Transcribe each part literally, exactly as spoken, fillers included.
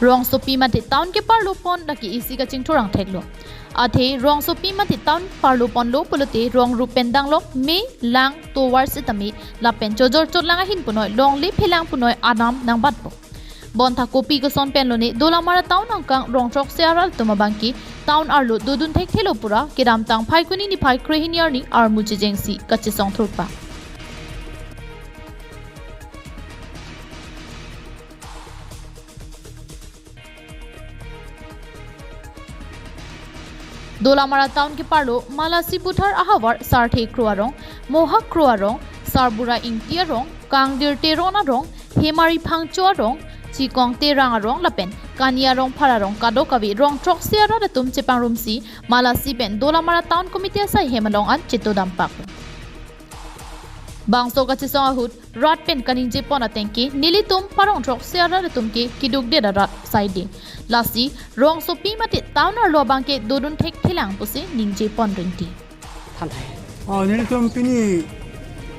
Rongsopi mate town keparlo pon lake isi kachingthur angthek lo. Athe rongsopi mate town parlo ponlo pulote rong rup pen danglok me, lang, tovar sitame lapen chojor chotlang ahin punoi longle phelang punoi anam nangbatpo. Bonta kopi koson pen lone Dolamara town angkang rong throksi arat atum abangke town arlo dodun thekthelo pura kedamtang Phaikuni niphai krehini arni armu chejengsi kachesong thurpa. Dolamara town keparlo Malasi Buthar ahavar Sarthe Kro arong, Mohak Kro arong, Sarbura Ingti arong, Kangdir Teron arong, Hemari Phangcho arong, Chikong Terang arong lapen Kani arong phar arong kadokave rong throksi arat atum chepangrumsi Malasi pen Dolamara town committee asai hem along an cheto dampak. Bangso kachesong ahut rat pen kaningje pon atengke nelitum parong throksi arat atum ke keduk det arat saide. Lasi rongsopi mate town arlo abangke dodun thekthelang pusi ningje pon ringti. Thanthai. Oh, nelitum pini,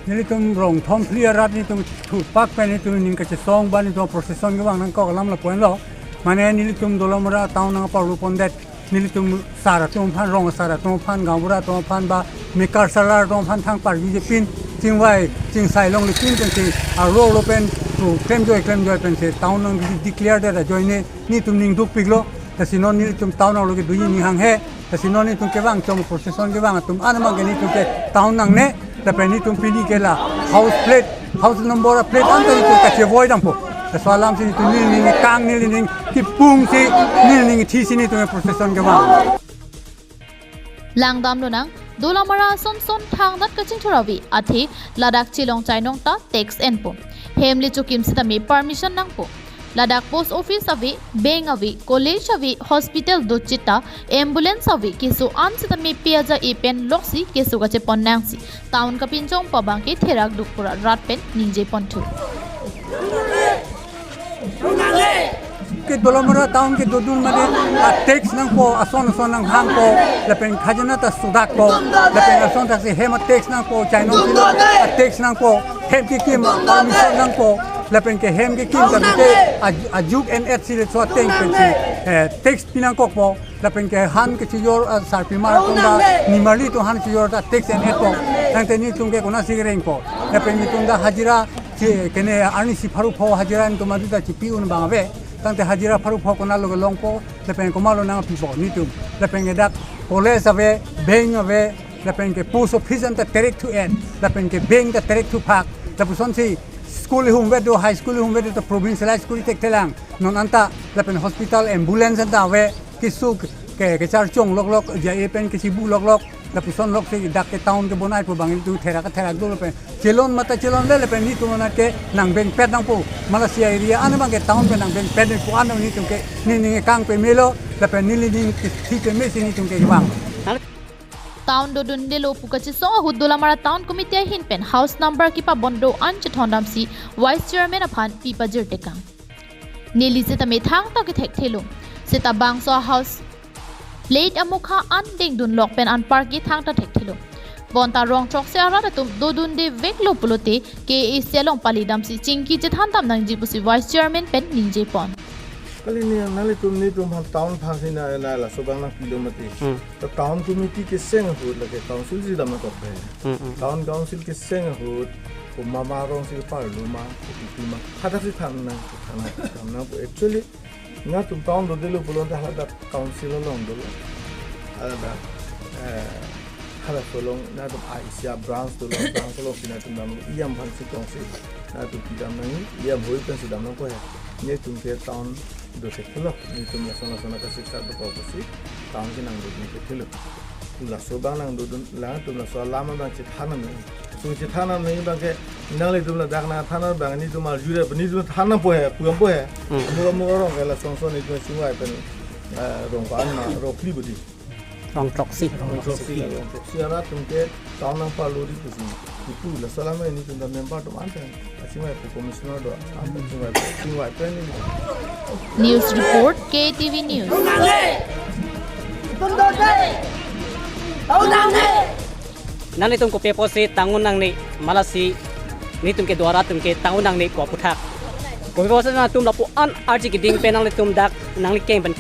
nelitum rong thom phli arat nelitum thurpak pen nelitum ning kachesong ba nelitum procession kevang nangkok alam lapu-an lo. Mane nelitum Dolamara town nangparlo pondet. Nelitum sar atum aphan, rong sar atum aphan, gaonbura atum aphan ba mekar salar atum aphan thang parjuje pin, chingvai chingsai longle pin pensi arlo arlo pen pu klemjoi klemjoi pensi town nang declare det ajoine nelitum ning dukpiklo. Lasi non nelitum town arlo kedoji ning hanghe. Lasi non nelitum kevang chom procession kevang atum an abangke nelitum ke town nangne. Lapen nelitum pini ke la house plate, house number plate anta nelitum kachevoi dampo. Laso alamsi nelitum nelining kang nelining kipungsi nelining thisi nelitum procession kevang. Langdam lonang, Dolamara ason son thangnath kachingthur ave, athe ladak chelong chainong ta tax enpo. Hem le chokim sitame permission nangpo. Ladak post office ave, bank ave, college ave, hospital do chita, ambulance ave, keso an sitame pe aja-e pen loksi keso kachepon nangsi town kapinchong pu abangke therak duk pura rat pen ningje ponthu. Ke Dolamara town ke dodun mate a tax nangpo, ason ason nanghangpo, lapen khajana ta sudakpo, lapen ason thaksi hem a tax nangpo, chainong kilo a tax nangpo, hem kekim a permission nangpo, lapen ke hem kekim ta bite a, ajuk en et si le so ateng pensi, eh, tax pinangkokpo, lapen ke han kechijor, ah, sarpimar atum ta nimarli atum han chijor ta tax en etpo. Tangte nelitum ke konatsi kerengpo. Lapen nelitum ta hajira che kene arnisi pharo pho hajira nelitum adu ta chipi un abang ave. Tangte hajira pharo pho konatlo kelongpo, lapen komatlo nangpipo nelitum. Lapen ke dak college ave, bank ave, lapen ke post office anta terek thu en, lapen ke bank ta terek thu phak, lapusonsi school hum vedo, high school hum vedo ta provincialized school thekthelang. Non anta lapen hospital ambulance anta ave, keso ke, kecharchong loklok, aja-e pen kechibu loklok, lapuson loksi dak ke town kebonai pu abang nelitum therak therak dolo pen. Chelon mata chelonle lapen nelitum anat ke nang bengpet nangpo. Malasi area an abangke town pen nang bengpet pu an nelitum ke nening kang pemelo, lapen nelining thi pemesi nelitum ke kevang. Town dodundelo pu kachesong ahut Dolamara Town Committee ahin pen house number kepabon do an chethondamsi Vice Chairman aphan pi pajirtekang. Neli sitame thangta kethekthelo. Seta bangso house plate amokha an dengdunlok pen anparke thangta thekthelo. Bonta rong throksi arat atum dodunde veklo pulote K A A C along palidamsi chingki chethandam nangji pusi Vice Chairman pen ningje pon. Kali ni nanglitum nelitum aphan town aphansi na, na laso abang nangpilo mati. Hmm. To town committee keseng ahut lake council si dam nangkok pen. Hmm, hmm. Town council keseng ahut ko mama rong si parlo ma, ko pipi ma, hadaksi than nang, than nang, than nang. Actually, nangtum town dodelo pulote haladak council along dolo. Haladak, eh, halaso along nangtum A I C A branch dolo, branch alongsi nangtum dam, E M aphansi tongsi nangtum pidam nang, E M hoi pensi dam nangpo he. Nelitum ke town dothekthelo, nelitum lason lason akasik sat dokok pusi town kenangdodun thekthelo. Laso abang nangdodun, nangtum laso alam abang chethan nang. Sung chethan nang abangke nanglitum ladak nangthan abang nelitum arjure, nelitum than nangpo he, pu dampo he. Hmm. Amur amur arong ke lason son nelitum chingvai pen, eh, rong ko-an ma, rong phli budi. Rong throksi. Rong throksi, rong throksi arat atum ke town nangparlo di pusi. Ipu laso alam nelitum ta member atum anta chingvai pu commissioner do, anta chingvai pu, chingvai pen ni. News report, K T V News. Nanglitum kopi apotsi tang-un nangne, malasi nelitum ke Dolamara atum ke tang-un nangne ko aphuthak. Kopi bangso nangtum lapu-an arje keding pen nanglitum dak nangli keng pen